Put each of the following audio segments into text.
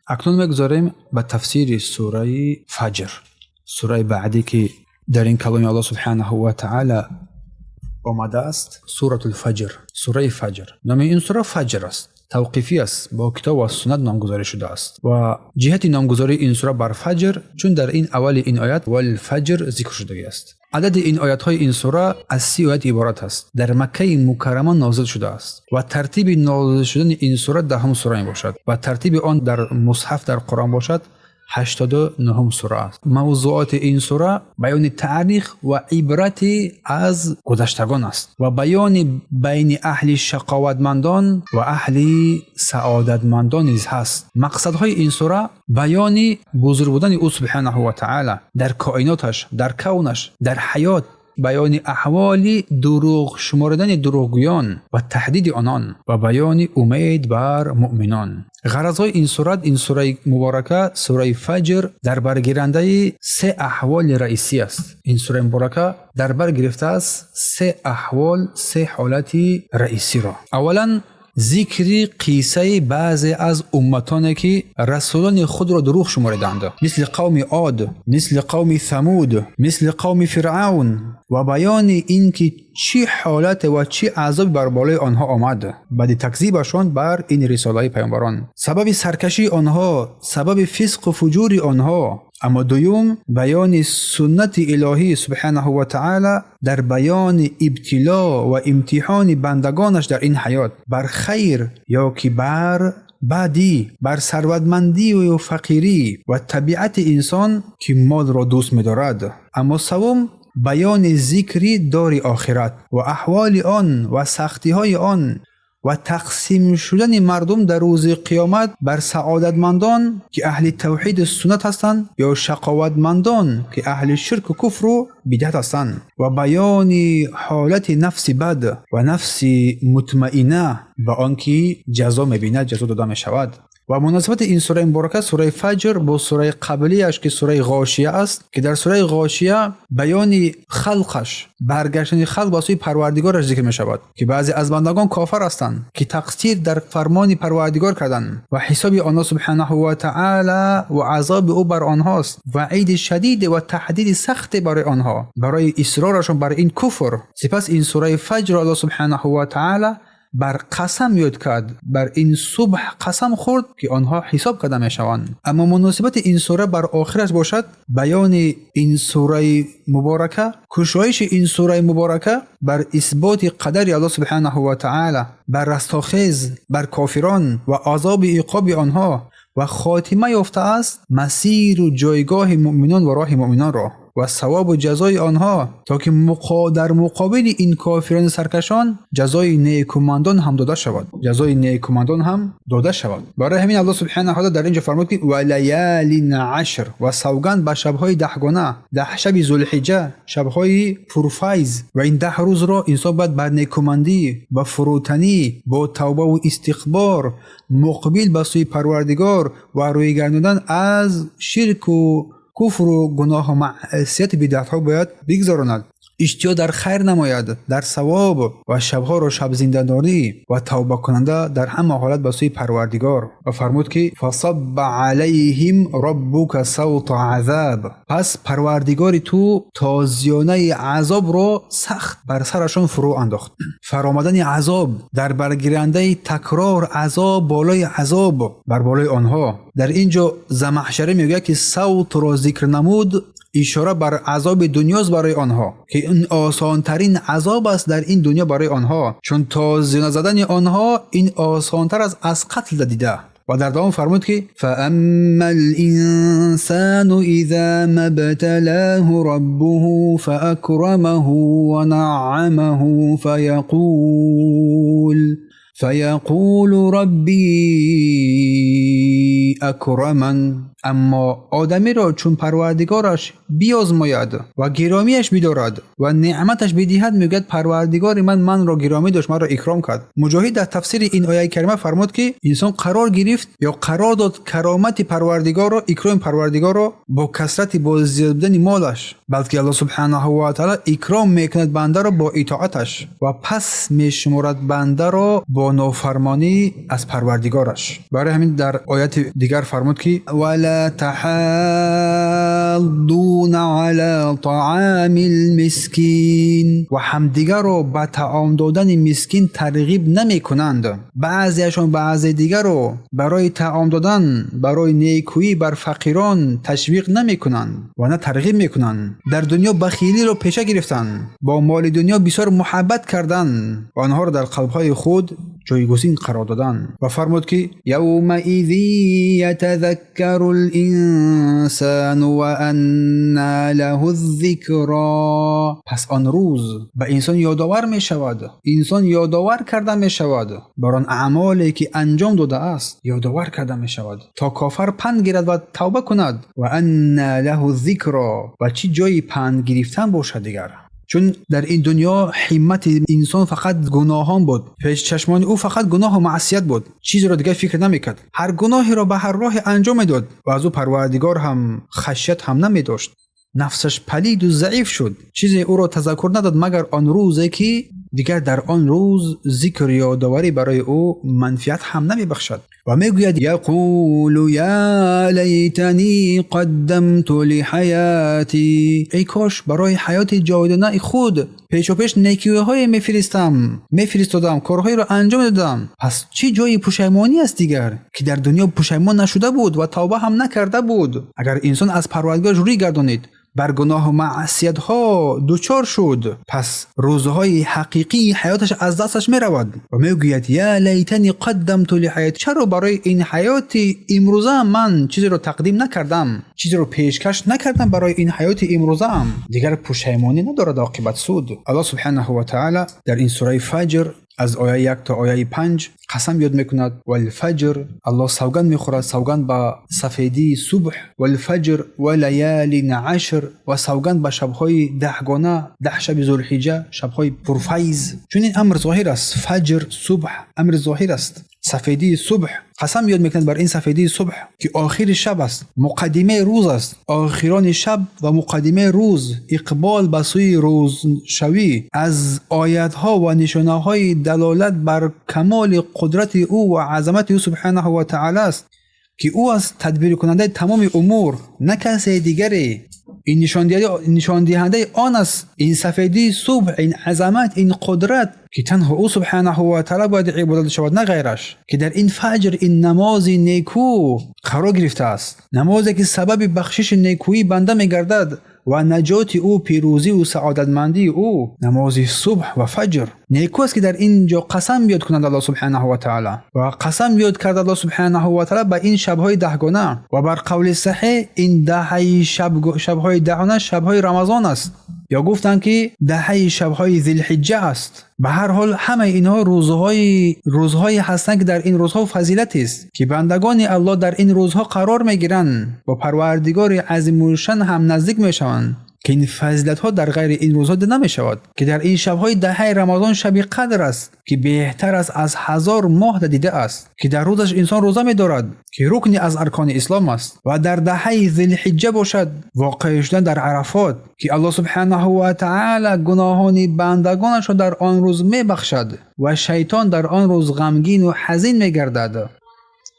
Акнун мегузарем ба тафсири сураи Фаҷр. Сураи баъдӣ, ки дар ин каломи Аллоҳ субҳанаҳу ва таъала омадааст, Суратул Фаҷр, сураи Фаҷр. Номи ин сура Фаҷр аст. Тавқифӣ аст, бо китоб ва суннат номгузорӣ шудааст. Ва ҷиҳати номгузории ин сура бар Фаҷр, чун дар ин аввали ин оят вал-фаҷр зикр шудагиаст. Адади ин оятҳои ин сура аз 30 оят иборат аст. Дар Маккаи Мукаррама нозил шудааст ва тартиби нозил шудани ин сура 10 сура мебошад ва тартиби он дар мусҳаф, дар Қуръон бошад, 89 сура аст. Мавзуоти ин сура баёни таърих ва ибрати аз гузаштагон аст ва баёни байни аҳли шақоватмандон ва аҳли саодатмандон низ ҳаст. Мақсадҳои ин сура баёни бузург будани ӯ субҳанаҳу ва таъала дар коиноташ, дар кавнаш, дар ҳаёт, баёни аҳволи дурӯғ шуморидани дурӯғгӯён ва таҳдиди онон ва баёни умед бар муъминон. Ғаразҳои ин сурат, ин сураи муборака, сураи Фаҷр, дар баргирандаи се аҳволи раисӣ аст. Ин сураи муборака дар бар гирифтааст се аҳвол, се ҳолати раисиро. Аввалан, зикри қиссаи баъзе аз умматоне, ки расулони худро дурӯғ шумориданд, мисли қавми Од, мисли қавми Самуд, мисли қавми Фиръавн, ва баёни ин ки чӣ ҳолате ва чӣ азобе бар болои онҳо омад баъди такзибашон бар ин рисолаи паёмбарон, сабаби саркашии онҳо, сабаби фисқу фуҷури онҳо. Аммо дуюм, баёни суннати илоҳӣ субҳанаҳу ва таъала дар баёни ибтило ва имтиҳони бандагонаш дар ин ҳаёт бар хайр ё ки бар бадӣ, бар сарватмандию фақирӣ ва табиати инсон, ки молро дӯст медорад. Аммо савум, баёни зикри дори охират ва аҳволи он ва сахтиҳои он ва тақсим шудани мардум дар рӯзи қиёмат бар саодатмандон, ки аҳли тавҳиду суннат ҳастанд, ё шақоватмандон, ки аҳли ширку куфру бидъат ҳастанд, ва баёни ҳолати нафси бад ва нафси мутмаина ба он ки ҷазо мебинад, ҷазо дода мешавад. Ва муносибати ин сураи муборака, сураи Фаҷр, бо сураи қаблияш, ки сураи Ғошия аст, ки дар сураи Ғошия баёни халқаш, баргаштани халқ ба сӯи Парвардигораш зикр мешавад, ки баъзе аз бандагон кофар ҳастанд, ки тақсир дар фармони Парвардигор карданд ва ҳисоби онҳо субҳанаҳу ва таъала ва азоби ӯ бар онҳост, ваиди шадиде ва таҳдиди сахте барои онҳо барои исрорашон бар ин куфр. Сипас ин сураи Фаҷрро Аллоҳ субҳанаҳу ва таъала бар қасам ёд кард, бар ин субҳ қасам хӯрд, ки онҳо ҳисоб карда мешаванд. Аммо муносибати ин сура бар охираш бошад, баёни ин сураи муборака, кушоиши ин сураи муборака бар исботи қадари Аллоҳ субҳанаҳу ва таъала бар растохез, бар кофирон ва азоби иқоби онҳо ва хотима ёфтааст масиру ҷойгоҳи муъминон ва роҳи муъминонро ва савобу ҷазои онҳо, то ки дар муқобили ин кофирони саркашон ҷазои некумандон ҳам дода шавад, ҷазои некумандон ҳам дода шавад. Барои ҳамин Аллоҳ субҳанаҳу ва дар ин ҷо фармуд, ки ва лаялин ашр, ва савганд ба шабҳои 10гона, 10 шаби Зулҳиҷа, шабҳои пурфайз. Ва ин 10 рӯзро инсон бояд ба некумандӣ, ба фурӯтанӣ, бо тавбаву истиғфор муқбил ба сӯи Парвардигор ва рӯйгардондан аз ширку куфру гуноҳу маъсияти бидъатҳо бояд бигзаронад, иштиёқ дар хайр намояд, дар савоб, ва шабҳоро шабзиндадорӣ ва тавбакунанда дар ҳама ҳолат ба сӯи Парвардигор. Ва фармуд, ки фасабба алайҳим роббука савта азаб, пас Парвардигори ту тозиёнаи азобро сахт бар сарашон фурӯ андохт. Фаромадани азоб дар баргирандаи такрор азоб болои азоб бар болои онҳо. Дар ин ҷо Замахшарӣ мегӯяд, ки савтро зикр намуд, ишора бар азоби дунёст барои онҳо, ки ин осонтарин азоб аст дар ин дунё барои онҳо, чун тозиёна задани онҳо ин осонтар аст аз қатл дида. Ва дар давом фармуд, ки фаамма линсану иза мабталаҳу раббуҳу фаакрамаҳу ва наъамаҳу фаякулу рабби акраман. Аммо одамиро чун Парвардигораш биозмояд ва гиромиаш бидорад ва неъматаш бидиҳад, мегӯяд: Парвардигори ман манро гиромӣ дошт, маро икром кард. Муҷоҳид дар тафсири ин ояи карима фармуд, ки инсон қарор гирифт ё қарор дод каромати Парвардигорро, икроми Парвардигорро бо касрати, бо зиёд будани молаш, балки Аллоҳ субҳанаҳу ва таъала икром мекунад бандаро бо итоаташ ва пас мешуморад бандаро бо нофармонӣ аз Парвардигораш. Барои ҳамин дар ояти дигар фармуд, ки ولا تحاضون على طعام المسكين, ва ҳамдигарро ба таом додани мискин тарғиб намекунанд. Баъзеашон баъзе дигарро барои таом додан, барои некӯӣ бар фақирон ташвиқ намекунанд ва на тарғиб мекунанд. Дар дунё бахилиро пеша гирифтанд, бо моли дунё бисёр муҳаббат карданд ва онҳоро дар қалбҳои худ ҷойгузин қарор доданд. Ва фармуд, ки يومئذ يتذكر الإنسان وأنى له الذكرى. Пас он рӯз ба инсон ёдовар мешавад, инсон ёдовар карда мешавад, бар он аъмоле ки анҷом додааст ёдовар карда мешавад, то кофар панд гирад ва тавба кунад. وأنى له الذكرى, ва чӣ ҷои панд гирифтан бошад дигар? Чун дар ин дунё ҳиммати инсон фақат гуноҳон буд, пеш чашмони ӯ фақат гуноҳу маъсият буд, чизеро дигар фикр намекард, ҳар гуноҳеро ба ҳар роҳе анҷом медод ва аз ӯ Парвардигор ҳам хашият ҳам намедошт. Нафсаш палиду заиф шуд, чизе ӯро тазаккур надод, магар он рӯзе ки дигар дар он рӯз зикр, ёдоварӣ барои ӯ манфиат ҳам намебахшад. Ва мегӯяд: يقول يا ليتني قدمت لحياتي, эй кош барои ҳаёти ҷовидонаи худ пешопеш некиҳое мефиристам, мефиристодам, корҳоеро анҷом медодам. Пас чӣ ҷои пушаймонӣ аст дигар, ки дар дунё пушаймон нашуда буд ва тавба ҳам накарда буд? Агар инсон аз Парвардигораш рӯй гардонид, бар гуноҳу маъсиятҳо дучор шуд, пас рӯзҳои ҳақиқии ҳаёташ аз дасташ меравад ва мегӯяд: يا ليتني قدمت لحياتي, чаро барои ин ҳаёти имрӯзаам ман чизеро тақдим накардам, чизеро пешкаш накардам барои ин ҳаёти имрӯзаам? Дигар пушаймонӣ надорад оқибат суд. Аллоҳ субҳанаҳу ва таъала дар ин сураи Фаҷр аз ояи 1 то ояи 5 қасам ёд мекунад. والفجر, Аллоҳ савганд мехӯрад, савганд ба сафедии субҳ. والفجر وليال عشر, ва савганд ба шабҳои 10гона, 10 шаби Зулҳиҷа, шабҳои пурфайз. Чун ин амр зоҳир аст, фаҷр, субҳ амри зоҳир аст, сафедии субҳ. Қасам ёд мекунад бар ин сафедии субҳ, ки охири шаб аст, муқаддимаи рӯз аст. Охирони шаб ва муқаддимаи рӯз, иқбол ба сӯи рӯзшавӣ аз оятҳо ва нишонаҳои далолат бар камоли қудрати ӯ ва азамати ӯ субҳанаҳу ва таъала аст, ки ӯ аст тадбиркунандаи тамоми умур, на касе дигаре. Ин нишондиҳандаи он аст, ин сафедии субҳ, ин азамат, ин қудрат, ки танҳо ӯ субҳанаҳу ва таъала бояд ибодат шавад, на ғайраш, ки дар ин фаҷр ин намози некӯ қарор гирифтааст, намозе ки сабаби бахшиши некӯӣ банда мегардад ва наҷоти ӯ, пирӯзиву саодатмандии ӯ. Намози субҳ ва фаҷр некӯ аст, ки дар ин ҷо қасам ёд кунад Аллоҳ субҳанаҳу ва таъала. Ва қасам ёд кард Аллоҳ субҳанаҳу ва таъала ба ин шабҳои 10гона, ва бар қавли саҳеҳ ин даҳаи шабҳои 10гона шабҳои Рамазон аст, ё гуфтанд, ки даҳаи шабҳои Зилҳиҷҷа аст. Ба ҳар ҳол, ҳамаи инҳо рӯзҳое ҳастанд, ки дар ин рӯзҳо фазилатест, ки бандагони Аллоҳ дар ин рӯзҳо қарор мегиранд, бо Парвардигори азимушшан ҳам наздик мешаванд, ки ин фазилатҳо дар ғайри ин рӯзҳо дида намешавад, ки дар ин шабҳои даҳаи Рамазон шаби қадр аст, ки беҳтар аст аз 1000 моҳ дида аст, ки дар рӯзаш инсон рӯза медорад, ки рукни аз аркони ислом аст, ва дар даҳаи Зилҳиҷҷа бошад воқеъ шудан дар Арафот, ки Аллоҳ субҳанаҳу ва таъала гуноҳони бандагонашро дар он рӯз мебахшад ва шайтон дар он рӯз ғамгину ҳазин мегардад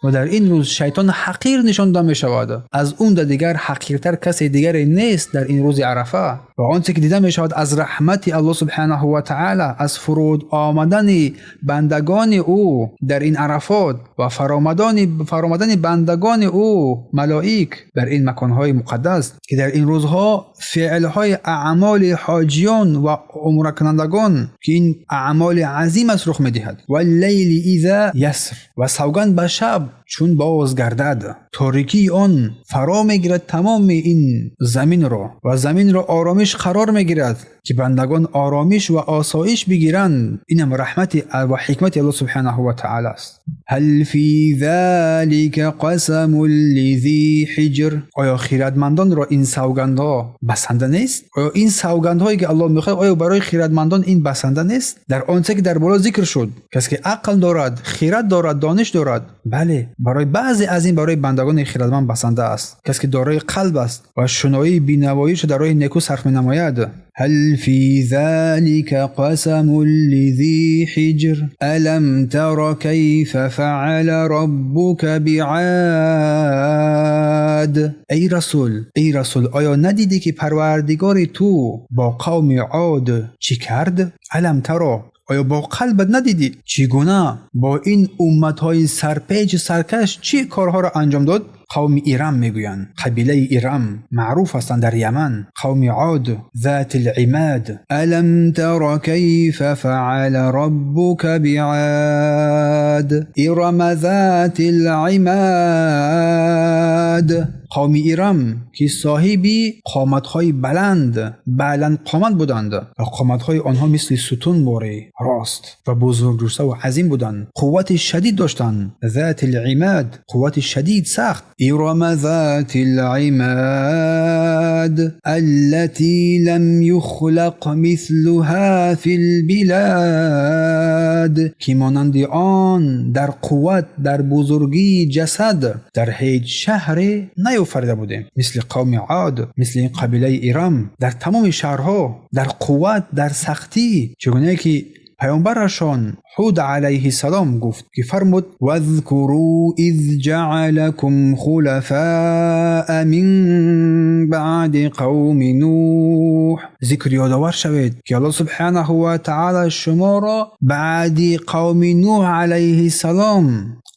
ва дар ин рӯз шайтон ҳақир нишон дода мешавад. Аз он да дигар ҳақиртар касе дигаре нест дар ин рӯзи Арафа. Ва он чизе ки дида мешавад аз раҳмати Аллоҳ субҳанаҳу ва таъала, аз фуруд омадани бандагони ӯ дар ин Арафот ва фаромадани бандагони ӯ, малоик, дар ин маконҳои муқаддас, ки дар ин рӯзҳо феълҳои аъмоли ҳоҷиён ва умракунандагон, ки ин аъмоли азим аст, рух медиҳад. والليل إذا يسر, ва савганд ба шаб. Чун бозгардад, торикии он фаро мегирад тамоми ин заминро ва заминро оромиш қарор мегирад, ки бандагон оромиш ва осоиш бигиранд. Инам раҳмати ва ҳикмати Аллоҳ субҳонаҳу ва таъоло аст. Ҳал фи залика қасамун лизи ҳиҷр. Оё хирадмандонро ин савгандҳо басанда нест? Оё ин савгандҳое ки Аллоҳ мехоҳад, оё барои хирадмандон ин басанда нест? Дар он чизе ки дар боло зикр шуд, касе ки ақл дорад, хирад дорад, дониш дорад, бале, барои баъзе аз ин барои бандагони хирадманд басанда аст. Касе ки дорои қалб аст ва шуноии бинавоиашро дар роҳи некӯ сарф менамояд. Ҳал фи залика қасамун лизи ҳиҷр. Алам тара кайфа фаъала раббука биъад. Эй расул, эй расул, оё надидӣ ки парвардигори ту бо қавми Од чӣ кард? Алам тара, оё бо қалбат надидӣ чӣ гуна бо ин умматҳои сарпеч саркаш чӣ корҳоро анҷом дод? Қавми Ирам мегӯянд, қабилаи Ирам маъруф ҳастанд дар Яман. Қавми Од, зати лимад. Алам тара кайфа фаъала раббука биъад ирама зати лимад. Қавми Ирам ки соҳиби қоматҳои баланд, баланд қомат буданд ва қоматҳои онҳо мисли сутун боре рост ва бузургҷусса ва азим буданд, қуввати шадид доштанд. Зати лимад, қуввати шадид, сахт. Ирама зати лимад аллати лам юхлақ мислуҳа фил билад, ки монанди он дар қувват, дар бузургии ҷасад дар ҳеҷ шаҳре наёфарида будем. Мисли қавми Од, мисли ин қабилаи Ирам дар тамоми шаҳрҳо дар қувват, дар сахтӣ, чигунае ки паёмбарашон Ҳуд алайҳиссалом гуфт, ки фармуд: вазкуру из ҷаалакум хулафаа мин баъди қавми Нуҳ. Зикр ёдовар шавед, ки Аллоҳ субҳанаҳу ва таъала шуморо баъди қавми Нуҳ алайҳиссалом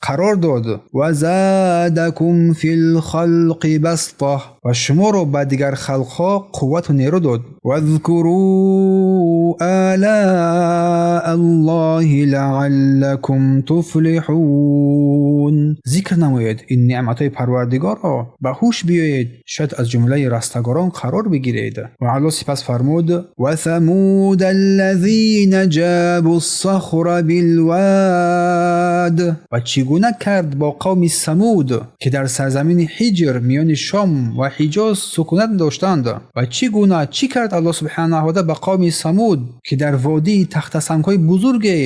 қарор дод. Ва задакум фил халқи баста, ва шуморо ба дигар халқҳо қуввату нерӯ дод. Вазкуру олаа аллоҳи лааллакум туфлиҳун. Зикр намоед ин неъматҳои Парвардигорро, ба ҳуш биёед, шояд аз ҷумлаи растагорон қарор бигиред. Ва Аллоҳ сипас фармуд: ва самуда аллазина ҷабу ссахра билвад. Ва чӣ гуна кард бо қавми Самуд, ки дар сарзамини Ҳиҷр миёни Шом ва Ҳиҷоз сукунат доштанд. Ва чӣ гуна чӣ кард Аллоҳ субҳанаҳу ва таъала ба қавми Самуд, ки дар водии тахтасангҳои бузурге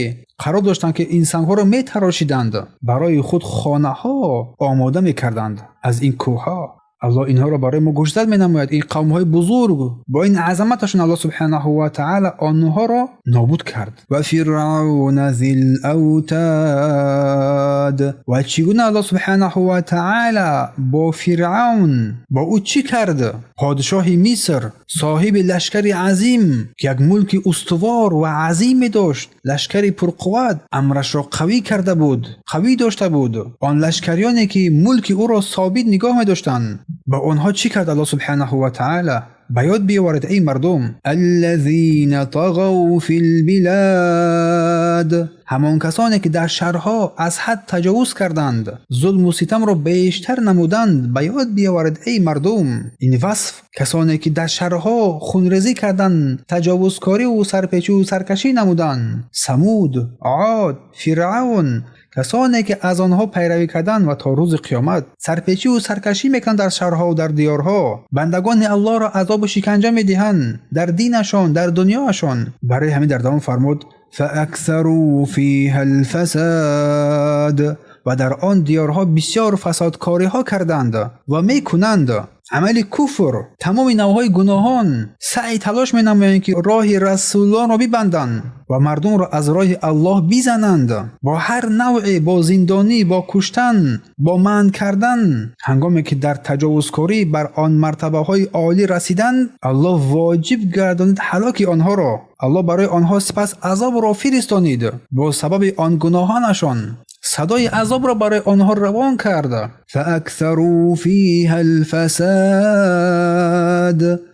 қарор доштанд, ки ин сангҳоро метарошиданд, барои худ хонаҳо омода мекарданд аз ин кӯҳҳо. Аллоҳ инҳоро барои мо гӯшзад менамояд. Ин қавмҳои бузург бо ин азаматашон Аллоҳ субҳанаҳу ва таъала онҳоро нобуд кард. Ва фиръауна зил автад. Ва чӣ гуна Аллоҳ субҳанаҳу ва таъала бо Фиръаун, бо ӯ чӣ кард? Подшоҳи Миср, соҳиби лашкари азим, ки як мулки устувор ва азиме дошт, лашкари пурқувват, амрашро қавӣ карда буд, қавӣ дошта буд. Он лашкариёне ки мулки ӯро собит нигоҳ медоштанд, ба онҳо чӣ кард Аллоҳ субҳанаҳу ва таъала? Ба ёд биёваред, эй мардум. Аллазина тағав фил билад, ҳамон касоне ки дар шаҳрҳо аз ҳад таҷовуз карданд, зулму ситамро бештар намуданд. Ба ёд биёваред, эй мардум, ин васф, касоне ки дар шаҳрҳо хунрезӣ карданд, таҷовузкориву сарпечиву саркашӣ намуданд. Самуд, Од, Фиръаун, касоне ки аз онҳо пайравӣ карданд ва то рӯзи қиёмат сарпечиву саркашӣ мекунанд дар шаҳрҳову дар диёрҳо, бандагони Аллоҳро азобу шиканҷа медиҳанд дар динашон, дар дунёашон. Барои ҳамин дар давом фармуд: фааксару фиҳа алфасад. Ва дар он диёрҳо бисёр фасодкориҳо карданд ва мекунанд, амали куфр, тамоми навъҳои гуноҳон. Саъй талош менамоянд, ки роҳи расулонро бибанданд ва мардумро аз роҳи Аллоҳ бизананд бо ҳар навъе, бо зиндонӣ, бо куштан, бо манъ кардан. Ҳангоме ки дар таҷовузкорӣ бар он мартабаҳои олӣ расиданд, Аллоҳ воҷиб гардонид ҳалоки онҳоро. Аллоҳ барои онҳо сипас азобро фиристонид бо сабаби он гуноҳонашон. Садои азобро барои онҳо равон кард. فأكثروا فيها الفساد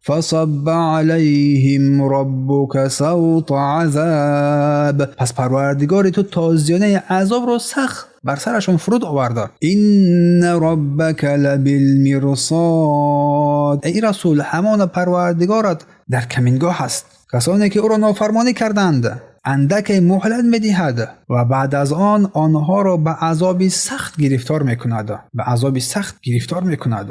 فصب عليهم ربك سوط عذاب. Пас Парвардигори ту тозиёнаи азобро сахт бар сарашон фуруд овард. إن ربك لبالمرصاد. Эй расул, ҳамона Парвардигорат дар камингоҳ аст. Касоне ки ӯро нофармонӣ карданд, андаке муҳлат медиҳад ва баъд аз он онҳоро ба азоби сахт гирифтор мекунад. Ба азоби сахт гирифтор мекунад.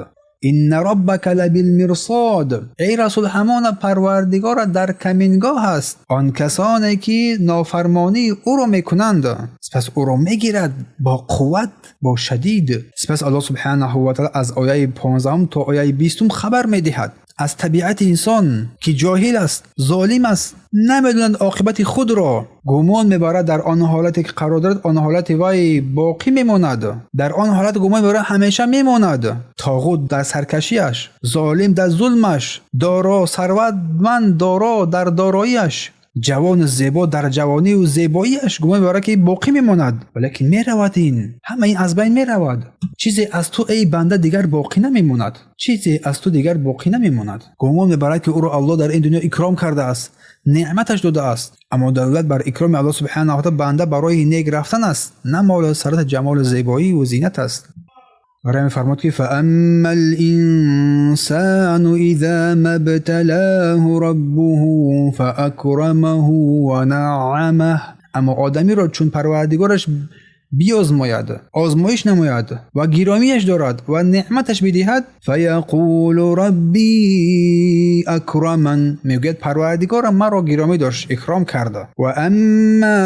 إن ربك لبالمرصاد. Эй расул, ҳамона Парвардигорат дар камингоҳ аст. Он касоне ки нофармонии ӯро мекунанд, сипас ӯро мегирад бо қувват, бо шадид. Сипас Аллоҳ субҳанаҳу ва таъала аз ояи 15 то ояи 20 хабар медиҳад аз табиати инсон, ки ҷоҳил аст, золим аст, намедонад оқибати худро, гумон мебарад дар он ҳолате ки қарор дорад, он ҳолати вай боқӣ мемонад, дар он ҳолат гумон мебарад ҳамеша мемонад. Тоғут дар саркашиаш, золим дар зулмаш, доро, сарватманд доро дар дороиаш, ҷавону зебо дар ҷавонию зебоиаш гумон мебарад, ки боқӣ мемонад, валекин меравад. Ин ҳама ин аз байн меравад. Чизе аз ту, эй банда, дигар боқӣ намемонад. Чизе аз ту дигар боқӣ намемонад. Гумон мебарад, ки ӯро Аллоҳ дар ин дунё икром кардааст, неъматаш додааст, аммо далолат бар икроми Аллоҳ субҳанаҳу ва банда барои нек рафтан аст, на молу сарват, ҷамолу зебоию зинат аст. Барои ҳамин фармуд, ки فأما الإنسان إذا ما ابتلاه ربه فأكرمه ونعمه. Аммо одамиро чун Парвардигораш биозмояд, озмоиш намояд ва гиромиаш дорад ва неъматаш бидиҳад, فيقول ربي أكرمن, мегӯяд: Парвардигорам маро гиромӣ дошт, икром карда. وأما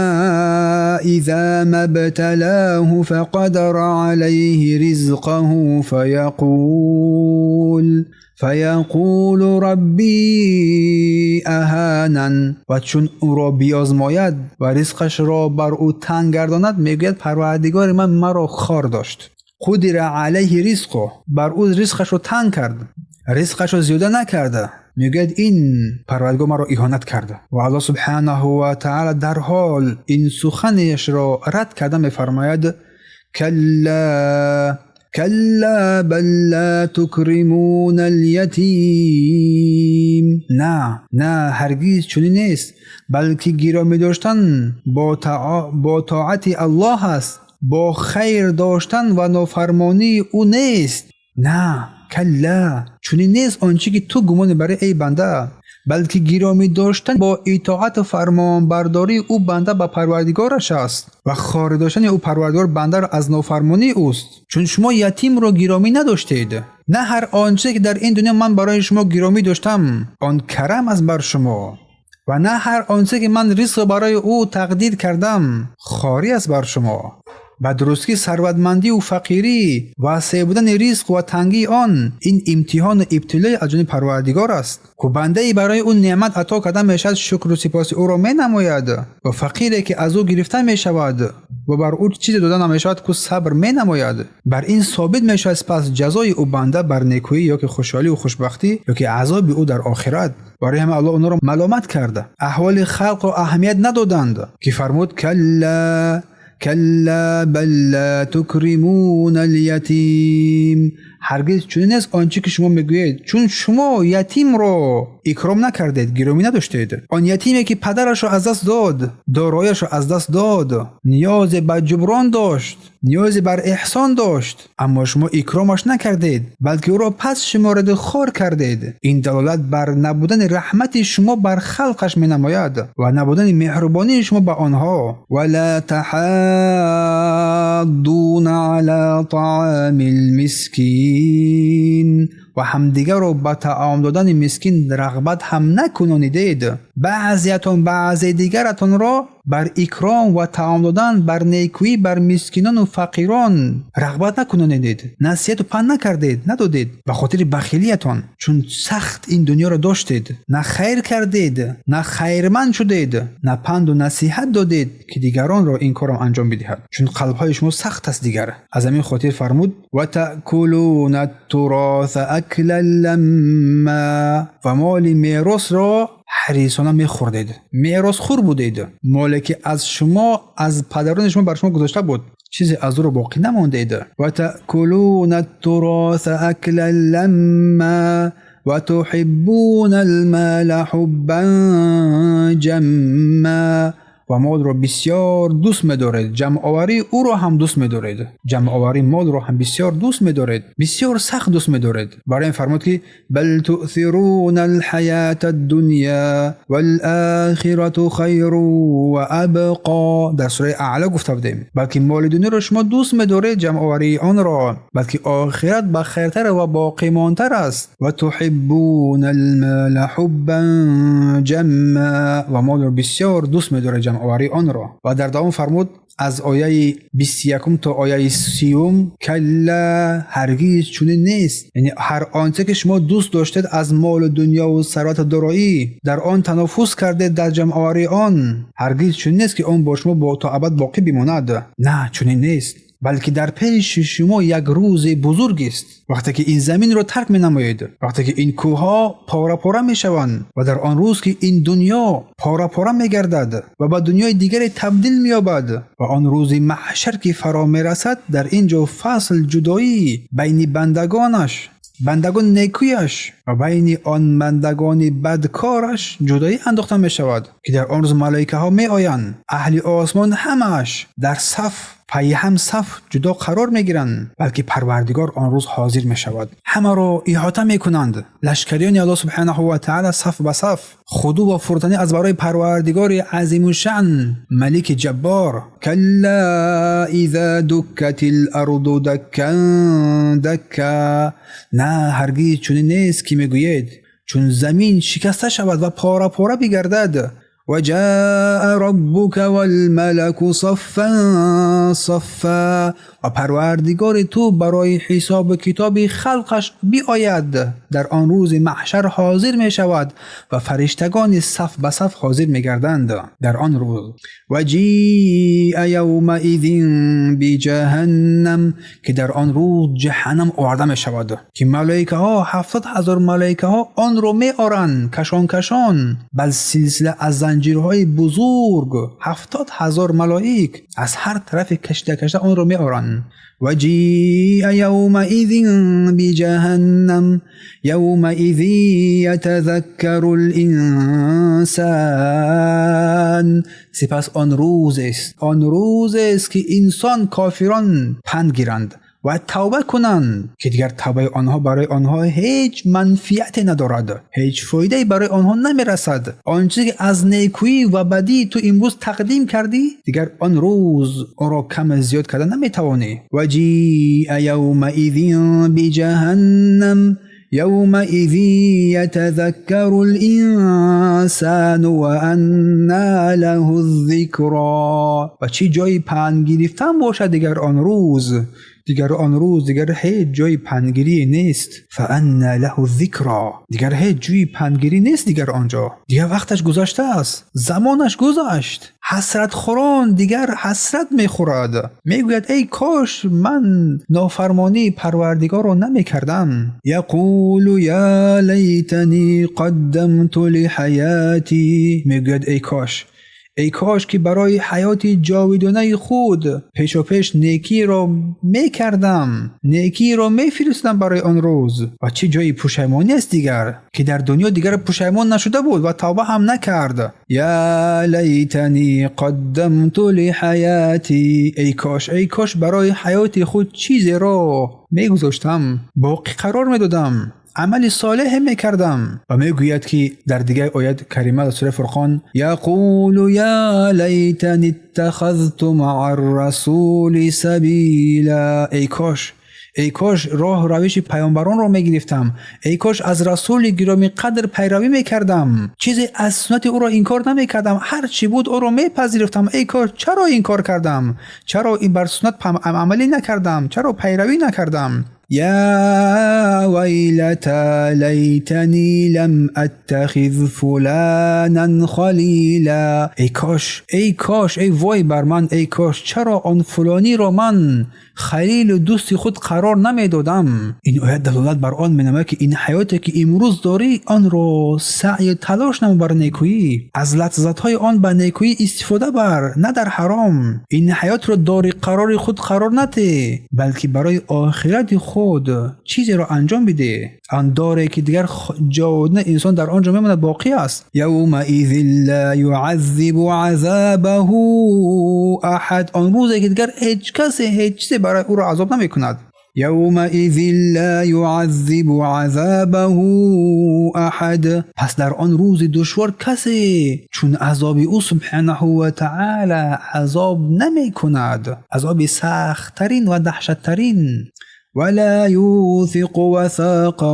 إذا ما ابتلاه فقدر عليه رزقه فيقول ربي أهانن. Ва чун ӯро биозмояд ва ризқашро бар ӯ танг гардонад, мегӯяд: Парвардигори ман маро хор дошт. قدر عليه رزقه, бар ӯ ризқашро танг кард, ризқашро зиёда накарда. Мегӯяд: ин Парвардигор маро иҳонат карда. Ва Аллоҳ субҳанаҳу ва таъала дарҳол ин суханашро рад карда мефармояд: كلا كلا بل لا تكرمون اليتيم. На, на, ҳаргиз чунин нест, балки гиромӣ доштан бо тоати Аллоҳ аст, бо хайр доштан ва нофармонии ӯ нест. На, كلا, чунин нест он чӣ ки ту гумон мебарӣ, эй банда, балки гиромӣ доштан бо итоату фармонбардории ӯ банда ба Парвардигораш аст ва хорӣ доштани ӯ Парвардигор бандаро аз нофармонии ӯст. Чун шумо ятимро гиромӣ надоштед, на ҳар он чизе ки дар ин дунё ман барои шумо гиромӣ доштам, он карам аст бар шумо, ва на ҳар он чизе ки ман ризқро барои ӯ тақдир кардам, хорӣ аст бар шумо. Ба дурустӣ, сарватмандию фақирӣ, васеъ будани ризқ ва тангии он ин имтиҳону ибтилое аз ҷониби Парвардигор аст, ку бандае барои ӯ неъмат ато карда мешавад, шукру сипоси ӯро менамояд, ва фақире ки аз ӯ гирифта мешавад ва бар ӯ чизе дода намешавад, ку сабр менамояд. Бар ин собит мешавад сипас ҷазои ӯ банда бар некӯӣ ё ки хушҳолию хушбахтӣ ё ки азоби ӯ дар охират. Барои ҳама Аллоҳ онҳоро маломат карда, аҳволи халқро аҳамият надоданд, ки фармуд: كلا كلا بل لا تكرمون اليتيم. Ҳаргиз чунин нест он чӣ ки шумо мегӯед, чун шумо ятимро икром накардед, гиромӣ надоштед. Он ятиме ки падарашро аз даст дод, дорояшро аз даст дод, ниёзе ба ҷуброн дошт, ниёзе бар эҳсон дошт, аммо шумо икромаш накардед, балки ӯро пас шумореду хор кардед. Ин далолат бар набудани раҳмати шумо бар халқаш менамояд ва набудани меҳрубонии шумо ба онҳо. ولا تحاضون على طعام المسكين. Ва ҳамдигарро ба таом додани мискин рағбат ҳам накунонидед. Баъзеятон баъзе дигаратонро бар икром ва таом додан, бар некӯӣ бар мискинону фақирон рағбат накунонидед, насиҳату панд накардед, надодед, ба хотири бахилиятон. Чун сахт ин дунёро доштед, на хайр кардед, на хайрманд шудед, на панду насиҳат додед, ки дигаронро ин корро анҷом бидиҳад, чун қалбҳои шумо сахт аст дигар. Аз ҳамин хотир фармуд: وتأكلون التراث أكلا لما. Ва моли меросро ҳарисона мехӯрдед, меросхӯр будед. Моле ки аз шумо, аз падарони шумо бар шумо гузошта буд. Чизе аз ӯро боқӣ намондед. Ва таъкулуна ат-туроса аклан ламма ва туҳиббуна ал-мола ҳуббан ҷамма. Ва молро бисёр дӯст медоред, ҷамъоварии ӯро ҳам дӯст медоред, ҷамъоварии молро ҳам бисёр дӯст медоред, бисёр сахт дӯст медоред. Барои ин фармуд ки бал туъсируна алҳаята ад-дунё вал-охирату хайрун ва абқо. Дар сураи Аъло гуфта будем, балки моли дунёро шумо дӯст медоред, ҷамъоварии онро, балки охират ба хайртар ва боқимонтар аст. Ва туҳиббуна ал-мола ҳуббан ҷамма. Ва молро бисёр дӯст медоред, ҷамъоварии онро. Ва дар давом фармуд аз ояи 21 то ояи 30: калла, ҳаргиз чунин нест. Яъне ҳар онче ки шумо дӯст доштед аз молу дунёву сарвату дороӣ, дар он танаффус кардед, дар ҷамъоварии он, ҳаргиз чунин нест ки он бо шумо то абад боқӣ бимонад. На, чунин нест, балки дар пеши шумо як рӯзи бузургест, вақте ки ин заминро тарк менамоед, вақте ки ин кӯҳҳо пора-пора мешаванд ва дар он рӯз ки ин дунё пора-пора мегардад ва ба дунёи дигаре табдил меёбад, ва он рӯзи маҳшар ки фаро мерасад, дар ин ҷо фасл ҷудоӣ байни бандагонаш, бандагони некӯяш ва байни он бандагони бадкораш ҷудоӣ андохта мешавад, ки дар он рӯз малоикаҳо меоянд, аҳли осмон ҳамааш дар саф пайи ҳам саф ҷудо қарор мегиранд, балки Парвардигор он рӯз ҳозир мешавад, ҳамаро иҳота мекунанд лашкариёни Аллоҳ субҳанаҳу ва таъала, саф ба саф, худӯ ва фурӯтанӣ аз барои Парвардигори азимушаън, Малики Ҷаббор. Калла иза дуккати л-арду даккан дакка. На, ҳаргиз чунин нест ки мегӯед, чун замин шикаста шавад ва пора пора бигардад. Ва ҷаа роббука валмалаку саффан саффа. Ва Парвардигори ту барои ҳисобу китоби халқаш биояд, дар он рӯзи маҳшар ҳозир мешавад ва фариштагони саф ба саф ҳозир мегарданд дар он рӯз. Ва ҷиа явмаизин биҷаҳаннам, ки дар он рӯз ҷаҳаннам оварда мешавад, ки малоикаҳо, 70,000 малоикаҳо онро меоранд кашон кашон, бал силсила аз занҷирҳои бузург, 70,000 малоик аз ҳар тарафе кашида кашида онро меоранд. Ва ҷиа явмаизин биҷаҳаннам явмаизин ятазаккару л-инсан. Сипас он рӯзест, он рӯзест ки инсон, кофирон панд гиранд ва тавба кунанд, ки дигар тавбаи онҳо барои онҳо ҳеҷ манфиате надорад, ҳеҷ фоидае барои онҳо намерасад. Он чизе ки аз некӯӣ ва бадӣ ту имрӯз тақдим кардӣ, дигар он рӯз онро кам зиёд карда наметавонӣ. Ва ҷиа явмаизин биҷаҳаннам явмаизин ятазаккару л-инсану ва анна лаҳу ззикро. Ва чӣ ҷои панд гирифтан бошад дигар он рӯз? Дигар он рӯз дигар ҳеҷ ҷои пандгирӣ нест. Фаанна лаҳу зикро, дигар ҳеҷ ҷои пандгирӣ нест дигар он ҷо. Дигар вақташ гузаштааст, замонаш гузашт. Ҳасратхӯрон дигар ҳасрат мехӯрад, мегӯяд: эй кош ман нофармонии Парвардигорро намекардам. Яқулу я лайтани қаддамту лиҳаятӣ. Мегӯяд: эй кош, эй кош ки барои ҳаёти ҷовидонаи худ пешопеш некиро мекардам, некиро мефиристодам барои он рӯз. Ва чӣ ҷои пушаймонӣ аст дигар, ки дар дунё дигар пушаймон нашуда буд ва тавба ҳам накард. Я лайтани қаддамту лиҳаятӣ. Эй кош, эй кош барои ҳаёти худ чизеро мегузоштам, боқӣ қарор медодам, амали солеҳе мекардам. Ва мегӯяд ки дар дигар оят карима дар сураи Фурқон: яқулу я лайтани иттахазту маа ррасули сабила. Эй кош, эй кош роҳ равиши паёмбаронро мегирифтам, эй кош аз расули гиромиқадр пайравӣ мекардам, чизе аз суннати ӯро инкор намекардам, ҳар чӣ буд ӯро мепазируфтам. Эй кош, чаро инкор кардам? Чаро бар суннат амалӣ накардам? Чаро пайравӣ накардам? Я ويلتى ليتني لم أتخذ فلانا خليلا. ای کاش، ای کاش، ای وای بر من، ای کاش چرا آن فلانی را من خلیل و دوستی خود قرار نمیدادم. این آیت دلالت بر آن مینماید که این حیاتی که امروز داری آن را سعی تلاش نما بر نیکویی، از لذت‌های آن به نیکویی استفاده بر، نه در حرام. این حیات را داری قرار خود قرار نده، بلکه برای آخرت خود چیزی را انجام بده. آن داره که دیگر جاودانه انسان در آنجا میماند باقی است. یومئذ لا یعذب عذابه احد. آن روزی که دیگر هیچ کسی هیچ چیزی برای او را عذاب نمیکند. یومئذ لا یعذب عذابه احد. پس در آن روز دشوار کسی چون عذاب او سبحانه و تعالی عذاب نمی کند، عذاب سخت‌ترین و دهشت‌ترین. ولا يوثق وثاقه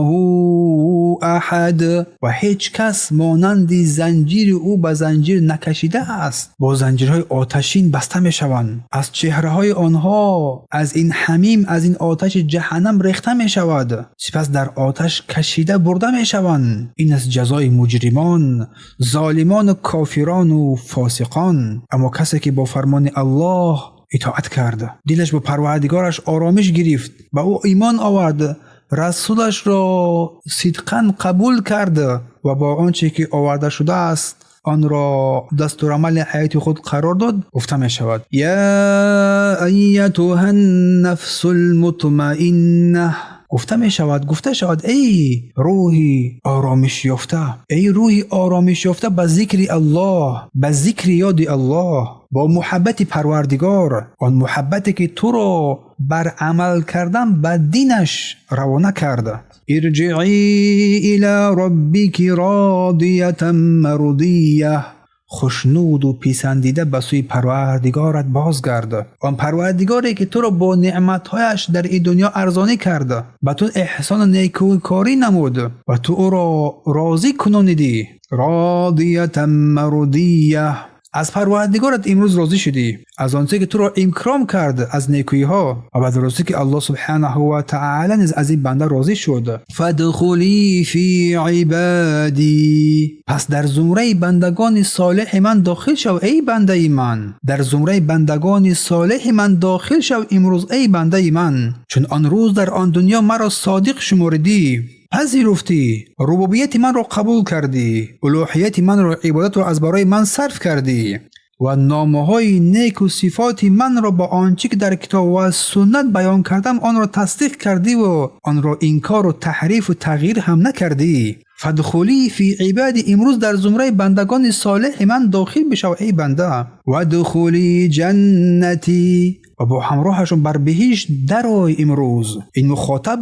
احد. و هیچ کس مانند زنجیر او به زنجیر نکشیده است. با زنجیرهای آتشین بسته می شوند. از چهره های آنها از این حمیم، از این آتش جهنم ریخته می شود. سپس در آتش کشیده برده می شوند. این از جزای مجرمان، ظالمان و کافران و فاسقان. اما کسی که با فرمان الله اطاعت کرد، دلش با پروردگارش آرامش گرفت، به او ایمان آورد، رسولش را صدقاً قبول کرد و با آنچه که آورده شده است آن را دستورالعمل حیات خود قرار داد، گفته می شود یا ایتها النفس المطمئنه. گفته می شود، گفته شود ای روحی آرامش یافته، ای روحی آرامش یافته به ذکر الله، به ذکر یاد الله، با محبت پروردگار، آن محبتی که تو را بر عمل کردن به دینش روانه کرده. ارجعی الی ربک راضیة مرضیة. خوشنود و پسندیده به سوی پروردگارت بازگرد، آن پروردگاری که تو را با نعمتهایش در این دنیا ارزانی کرده، به تو احسان و نیکوکاری نمود و تو او را راضی کنانیدی. راضیة مرضیة. از پروردگارت امروز راضی شدی، از آنچه که تو را اکرام کرد از نیکویی ها، و به درستی که الله سبحانه و تعالی نیز از این بنده راضی شد. فادخلی فی عبادی. پس در زمره بندگان صالح من داخل شو ای بنده من، در زمره بندگان صالح من داخل شو امروز ای بنده من، چون آن روز در آن دنیا مرا صادق شمردی، پذیرفتی، ربوبیت من را قبول کردی، الوهیت من را، عبادت را از برای من صرف کردی و نامه‌های نیک و صفات من را با آنچه که در کتاب و سنت بیان کردم آن را تصدیق کردی و آن را انکار و تحریف و تغییر هم نکردی. فادخلی فی عبادی. امروز در زمره بندگان صالح من داخل بشو ای بنده. و ادخلی جنتی. و با همراهشون بر بهشت درآی امروز. این مخاطب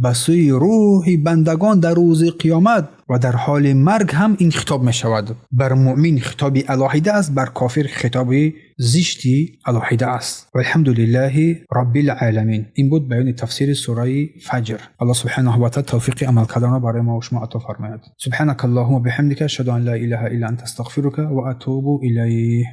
به سوی روح بندگان در روز قیامت و در حال مرگ هم این خطاب می شود. بر مؤمن خطاب علاحده است، بر کافر خطاب زشتی علاحده است. و الحمد لله رب العالمین. این بود بیان تفسیر سوره فجر. الله سبحانه و تعالی توفیق عمل کردن را برای ما و شما عطا فرماید. سبحانك اللهم وبحمدك اشهد ان لا اله الا انت استغفرك واتوب الیه.